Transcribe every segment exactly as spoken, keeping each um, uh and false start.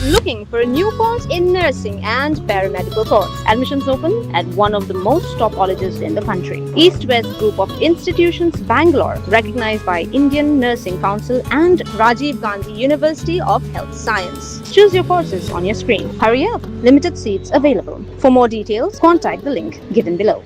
Looking for a new course in nursing and paramedical course? Admissions open at one of the most top colleges in the country. East West Group of Institutions, Bangalore, recognized by Indian Nursing Council and Rajiv Gandhi University of Health Science. Choose your courses on your screen. Hurry up, limited seats available. For more details, contact the link given below.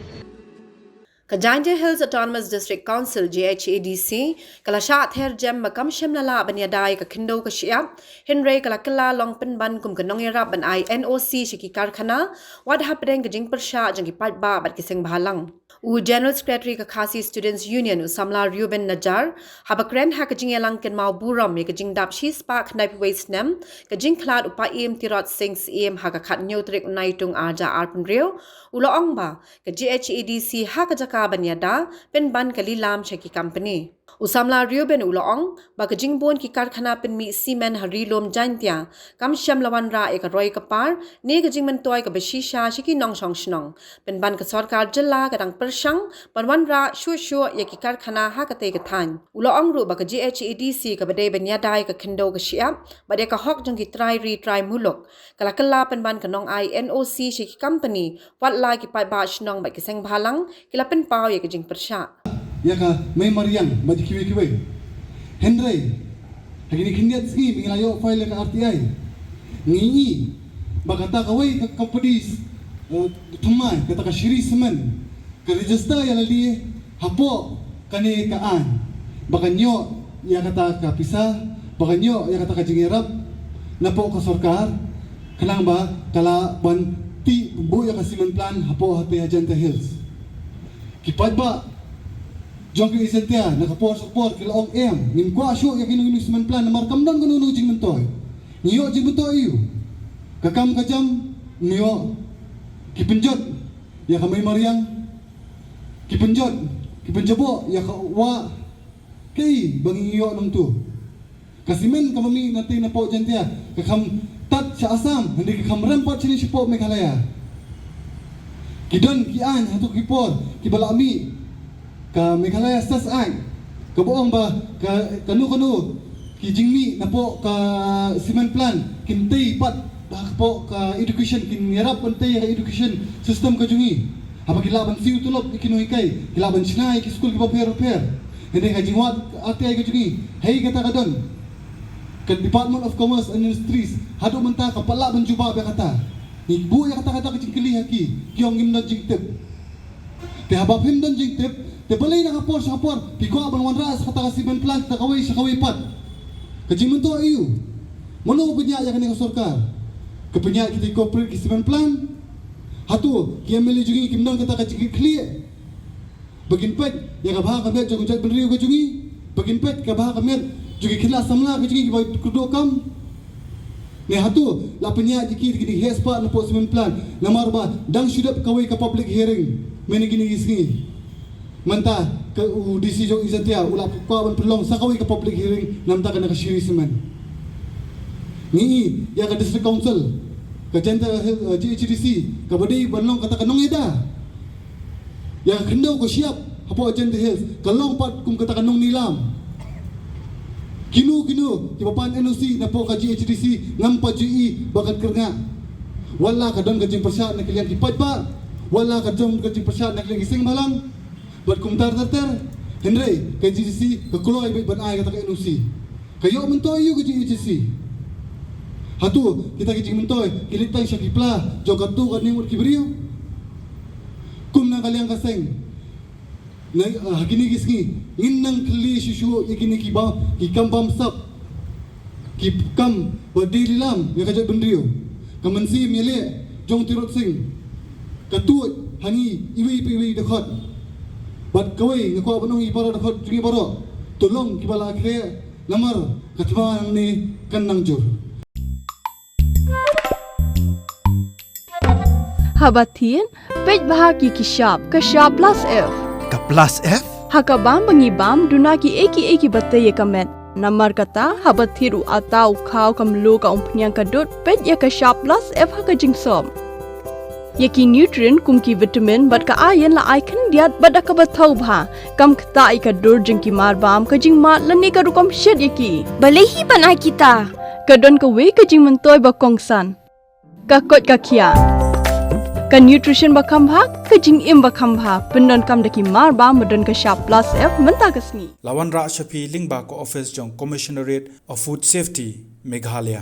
Ka Jaintia Hills Autonomous District Council, J H A D C, ka la shah ther jem ba kam shym la lah ban ïada ïa ka khyndew ka shyiap, hynrei ka la kylla long pynban kum ka nongïarap ban ai N O C sha ki karkhana, wat hapdeng ka jingpyrshah jong ki paidbah bad ki seng bhalang. U General Secretary ka Khasi Students Union, u samla Reuben Najar, haba kren ha ka jingïalang kynmaw burom ïa ka jingdap shispah khyndai phew wei snem ka jingkhlad u Paiem Tirot Sing Syiem ha ka khathynñiew tarik u Naitung arhajar arphew hynriew, u la ong ba ka J H A D C ha ka jaka ban ïada pynban ka lilam sha ki company. U samla Reuben u la ong ba ka jingbun ki karkhana pynmih simen ha Ri Lum Jaintia kam shym la wanrah ïa ka roi ka par ne ka jingmyntoi kaba shisha sha ki nongshong shnong, pynban ka sorkar jylla ka dang pyrshang ban wanrah shuh shuh ïa ki karkhana ha katei ka thaiñ. U la ong ruh ba ka J H A D C kaba dei ban ïada ïa ka khyndew ka shyiap bad ïa ka hok jong ki trai ri trai muluk, ka la kylla pynban ka nongai N O C sha ki company, wat la ki paidbah shnong bad ki seng bhalang ki la pynpaw ïa ka jingpyrshah. Ïa ka Mei Mariang bad kiwei kiwei. Hynrei ha kine khyndiat sngi ba ngi la ïoh file ïa ka R T I, ngi i ba kata kawei ka company, eh, thymmai, kata ka Shree Cement, ka register ïa lade hapoh kane ka aiñ ba kan ïoh ïa kata ka pisa, ba kan ïoh ïa kata ka jingïarap napoh ka sorkar, khnang ba ka lah ban tih buh ïa ka cement plant hapoh hatei ha Jaintia Hills. Ki paidbah jong ka East Jaintia na ka por sha ka por ki la ong, em, ngim kwah shuh ïa kino kino cement plant namar kam don kano kano jingmyntoi. Ngi ïoh jingmyntoi aiu? Ka kam ka jam, ngi ïoh ki pynjot ïa ka Mei Mariang, ki pynjot, ki pynjaboh ïa ka wah. Kaei ba ngi ïoh nangtu? Ka cement kaba mih na tei napoh Jaintia ka kham tad sha Assam, hynrei ka kham rem pat shane shapoh Meghalaya. Ki don ki aiñ hato ki por kiba la mih, ka Meghalaya Cess Act kaba ong ba ka, kano kano ki jingmih napoh ka cement plant kin tei pat hapoh ka education, kin ïarap ban tei ïa ka education system ka jong ngi. Haba ki lah ban siew tulop ïa ki nonghikai, ki lah ban shna ïa ki skul kiba pher bapher. Hynrei ka jingwad R T I ka jong ngi, hei kata ka don, ka Department of Commerce and Industries haduh mynta kam pat lah ban jubab ïa kata. Ngi buh ïa kata, kata ka jingkylli ha ki, ki ong ngim don jingtip. Te haba phim don jingtip, te balei na ka por sha ka por phi kwah ban wanrah sa kata ka cement plant na kawei sha kawei pat? Ka jingmyntoi aiu? Mano ba pynïaid ïa kane ka sorkar? Ka pynïaid kita ki corporate ki cement plant? Hato ki M L A jong ngi kim don kata ka jingkitkhlieh ba kin peit ïa ka bha ka miat jong ka jaitbynriew ka jong ngi, ba kin peit ka bha ka miat jong ki khynnah samla ka jong ngi kiba kyrduh kam? Ne hato la pynïaid ïa ki da ki heh spah napoh cement plant namar ba dang shu dep kawei ka public hearing mynne kine ki sngi? Mynta ka, u D C jong East Jaintia u la kwah ban pynlong sa kawei ka public hearing na bynta kane ka Shree Cement. Ngi i ïa ka District Council ka Jaintia Hills, eh, J H A D C, kaba dei ban long kata ka nongïada ïa ka khyndew ka shyiap hapoh Jaintia Hills, ka long pat kum kata ka nongnilam. Kino kino kiba pan N O C napoh ka J H A D C ngam pat ju i ba kan kyrngah. Wat la ka don ka jingpyrshah na ka liang ki paidbah, wat la ka don ka jingpyrshah na ka liang ki seng bhalang, bad kumta ter ter ter, hynrei ka J H A D C ka kloi beit ban ai kata ka N O C. Ka ïoh myntoi aiu ka J H A D C? Hato kita ki jingmyntoi ki leit tang sha ki pla jong katto katne ngut ki briew? Kum na ka liang ka seng, na, ah, ha kine ki sngi ngin nang kylli shuh shuh ïa kine ki ba, ki kam bamsap, ki kam ba dei lilam ïa ka jaitbynriew. Ka mynsiem ïaleh jong Tirot Sing ka tuid ha ngi iwei pa iwei dkhot. Bad kawei nga kwah ban ong ïa ki para dkhot jong ngi baroh, to long kiba la khreh namar ka thma nangne kan nang jur. Haba thied, peit bha ki ki shap, ka shap plus F. Ka plus F? Ha ka bam ba ngi bam, duna kiei kiei kiba tei ïa ka met. Namar kata, haba thied u atta, u khaw, ka mluh, ka umphniang, ka dud, peit ïa ka shap plus F ha ka jingsop. Ïa ki nutrient kum ki vitamin bad ka iron la ai khyndiat bad da kaba thaw bha. Kam ktah ïa ka dur jong ki mar bam, ka jingmad lane ka rukom shet ïa ki. Balei hi ban ai kita? Ka don kawei ka jingmyntoi ba kongsan. Ka koit ka khiah. Ka nutrition ba kham bha, ka jingim ba kham bha. Pyndonkam da ki marbam ba don ka shap plus F mynta ka sngi. La wanrah sha phi lyngba ka office jong Commissionerate of Food Safety, Meghalaya.